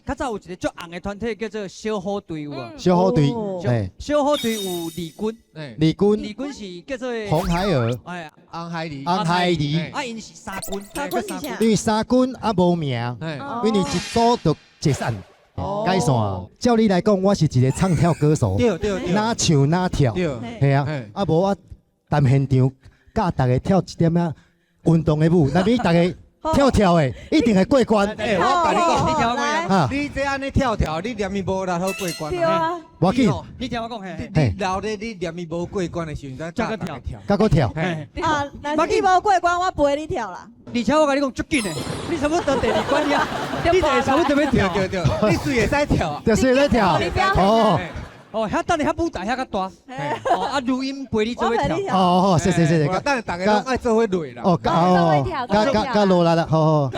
較早有一个足紅的團體叫做小虎隊，有無？小虎隊，嘿，小虎隊有李軍，李軍，李軍是叫做紅孩兒，哎，紅孩兒，紅孩兒，啊，𪜶是三軍，三軍是啥？因為三軍啊無名，因為一組就解散，解散。照理來講，我是一個唱跳歌手，對對對，哪唱哪跳，係啊，啊無我踮現場教大家跳一點仔運動的舞，若欲大家跳跳的，一定會過關。欸，我共你講，你聽我講，你這按呢跳跳，你連伊無力好過關。對啊，無要緊，你聽我講，你你留咧，你連伊無過關的時陣，才閣跳，閣閣跳。啊，若是你無過關，我陪你跳啦。而且我共你講足緊的，你差不多得第二關了，你就會差不多欲跳。對對對，你隨會使跳啊？就隨會使跳。哦。哦，遐等下遐舞台遐較大，哦，啊，如音陪你做伙跳。哦哦，謝謝謝謝。等下大家攏愛做伙累啦。哦，哦，較較較努力啦，好好。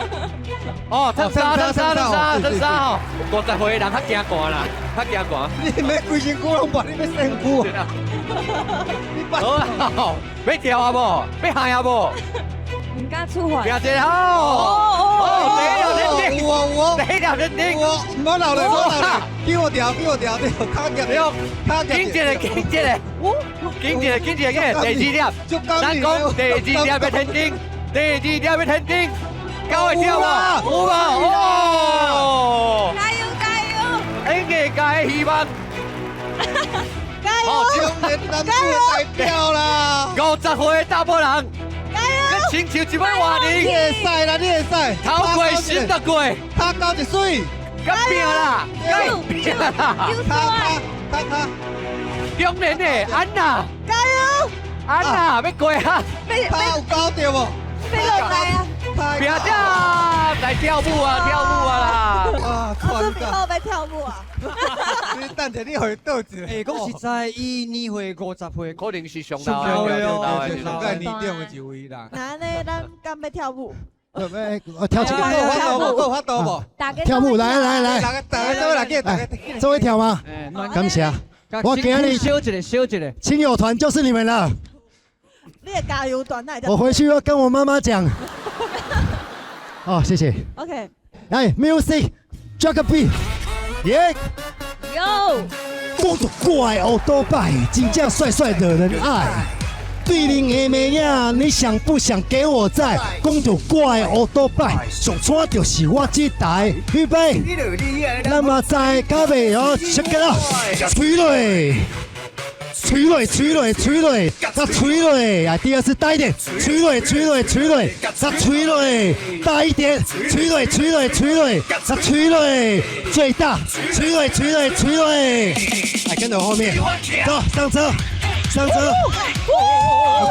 哦，褪衫褪衫褪衫褪衫吼，50歲的人較驚寒啦，較驚寒。你欲規身軀攏抹，你欲洗身軀啊？好啦，欲跳啊無？欲害啊無？毋敢出汗。行一个好。哦，第一條天頂，有哦第一條天頂。毋好留咧，毋好留咧，叫我調，叫我調，對，跤夾，跤夾。緊一个，緊一个，緊一个，緊一個，緊第二粒。咱講第二粒的天頂，第二粒的天頂，夠會跳無？有無？哦！加油加油！音樂界的希望。加油！中年男子代表啦！50歲的查埔人。加油！親像一擺活人，你會使啦，你會使。頭過身就過，跤交一水，甲拼啦，甲拼啦，跤跤跤。中年的安娜，加油！安娜欲過啊！跤有交著無？欲落來啊！拼跳，來跳舞啊，跳舞啊啦！啊，我準備好欲跳舞啊！你等者，你予伊倒一下。欸，講實在，伊年歲50歲，可能是上老的，上較年長的一位啦。那按呢，咱敢欲跳舞？我跳起來，有法度無？有法度無？跳舞，來來來，大家大家做伙來，大家做伙跳嗎？感謝。我今日小一个，小一个，親友團就是你們了。你的加油團哪會？我回去要跟我媽媽講。哦，謝謝。 OK。來，music，drop the beat，耶。有。講著我的烏多擺，真正帥帥惹人愛。對面的妹仔，你想不想給我載？講著我的烏多擺，上車就是我這台。預備，咱嘛知較袂哦，check it out，吹落，吹落，吹落，吹落，再吹落，啊，第二次大一點，吹落，吹落，吹落，再吹落，大一點，吹落，吹落，吹落，再吹落，最大，吹落，吹落，吹落，來跟着我後面，走，上車，上車，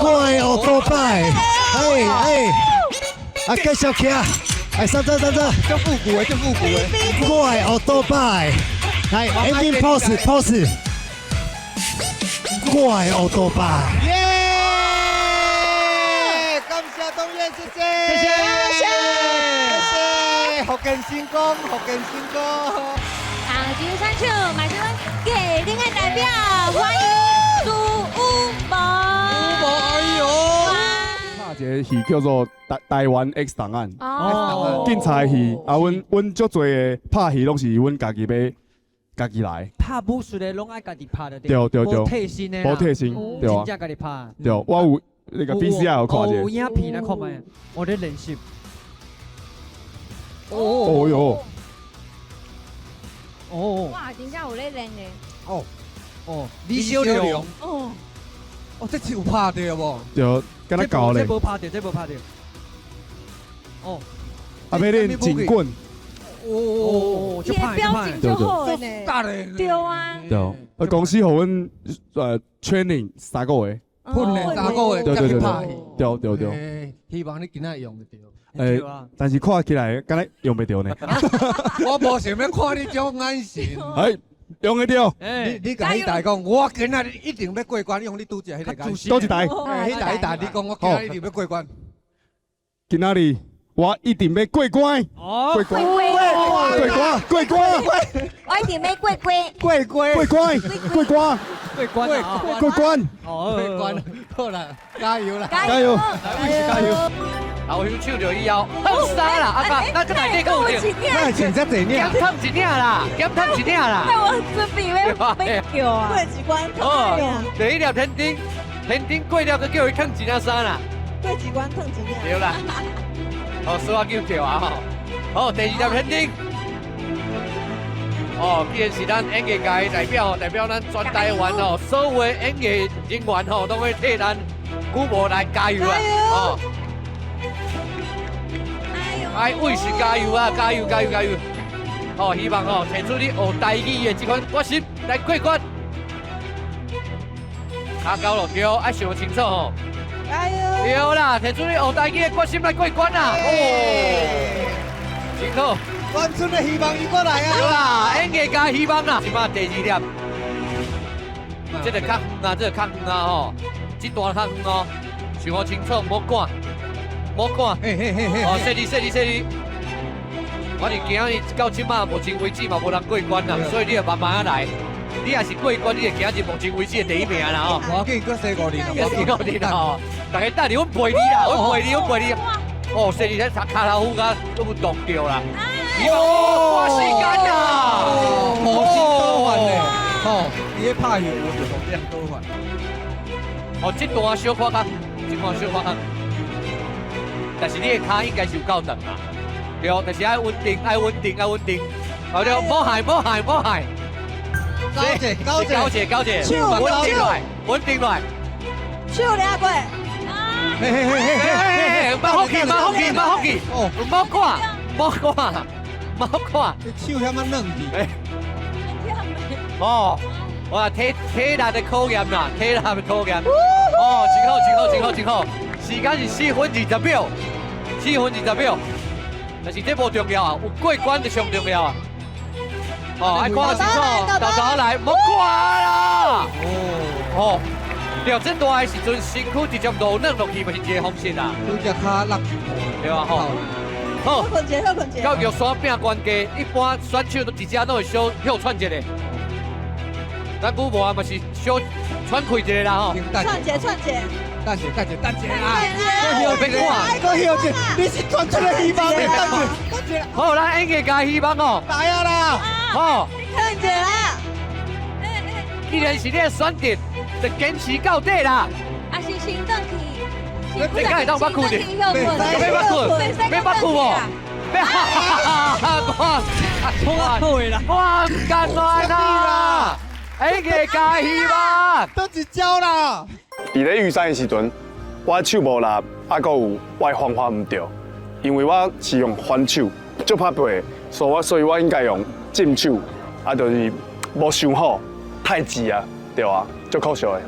我的烏多擺，哎哎，啊，繼續騎，來上車上車，足復古的，足復古的，我的烏多擺，來 ending pose pose。我的烏多擺。耶！感謝東燕，謝謝，謝謝，謝謝，福建成功，福建成功。杭州選手，嘛是阮嘉玲的代表，歡迎朱有謀。有謀，哎喲！拍一个戲叫做《台灣 X 檔案》，哦，警察戲啊，阮足濟的拍戲攏是阮家己欲家己來。拍武術的攏愛家己拍的，對對對，無替身的，無替身，對啊，真正家己拍。對，我有那個 VCR 有看者。有影片來看覓，我咧練習。哦喲！哦。哇，真正有咧練的。哦哦，李小龍。哦。哦，這次有拍著無？對，敢若搞咧。這無拍著，這無拍著。哦。啊，欲練警棍。哦，伊的表情足好的呢。對啊。對，公司予阮training 3個月。訓練三個月，對對對才去拍戲。對對對。希望你今仔用會著。欸，但是看起來敢若用袂著呢。我無想欲看你這種眼神。哎，用會著。你共彼台講，我今仔日一定欲過關，用你拄則彼個眼神。佗一台？彼台彼台，你講我今仔日一定欲過關。今仔日我一定欲過關。過關。過關。過關。我一定欲過關。過關。過關。過關。過關。過關。過關。好啦，加油啦！加油！加油！后手手着以後，放衫啦，阿爸，咱閣內底閣有一那穿遮濟領，減褪一領啦，減褪一領啦。那我準備欲欲叫啊！過一關褪哦一領，第一粒天燈，天燈過了，閣叫伊褪一領衫啦。過一關褪一領。對啦。哦，小可叫叫啊吼。好，第二粒天燈。哦，既然是咱演藝界代表，代表咱全台灣哦，所有的演藝人員吼，攏會替咱舞模來加油啊！哦，愛為是加油啊！加油加油加油！哦，希望哦，提出你學台語的這款決心來過關。跤夠咯，對，愛想清楚吼。加油！對啦，提出你學台語的決心來過關啦！哦，真好。全村的希望又過來啊！對啦，演藝界希望啦，這擺第二粒，這個較遠啊，這個較遠啊吼，這段較遠哦，想好清楚，莫趕，莫趕。嘿嘿嘿嘿。哦，細膩細膩細膩。我是驚你到這擺目前為止嘛無人過關啦，所以你要慢慢仔來。你若是過關，你會行入目前為止的第一名啦吼。無要緊，閣洗五年，閣洗五年吼。大家等下，阮陪你啦，阮陪你，阮陪你。哦，細膩，這跤頭夫甲都有動著啦。哦，趕時間啦！無心倒反嘞，吼，伊咧拍戲有就變倒反。哦，這段小可較，這段小可較，但是你的跤應該是有夠長啦，對，但是愛穩定，愛穩定，愛穩定。好對，莫害，莫害，莫害。高姐，高姐，高姐，高姐，穩定來，穩定來。手掠過。嘿嘿嘿嘿嘿，莫福氣，莫福氣，莫福氣，哦，莫趕，莫趕。莫看，手遐麼軟去。哦，哇，體力的考驗啦，體力的考驗。哦，真好，真好，真好，真好。時間是4分20秒，4分20秒。但是這無重要啊，有過關就上重要啊。哦，愛看清楚，豆豆來，莫掛啦。哦，對，這大的時陣，身軀直接落軟落去，嘛是一個方式啦。拄只跤落對啊，吼。好，好困者，好困者。到玉山拼關機，一般選手都一隻攏會小歇喘一下。咱古無啊嘛是小喘氣一下啦吼。喘者，喘者。等者，等者，等者啊！別看，閣歇者，你是全村的希望的，等者，等者。好，咱演藝界希望哦。來啊啦！好。等者啦。既然是你的選擇，就堅持到底啦。啊是先轉去。你敢會當捌睏的？欲捌睏，欲捌睏無？欲哈哈哈！我好的啦，我毋甘願啦！演藝界希望，倒一招啦！佇咧預賽的時陣，我手無力，啊，閣有我的方法毋對，因為我是用反手，足拍背，所以我應該用正手，啊，就是無想好，太急啊，對啊，足可惜的。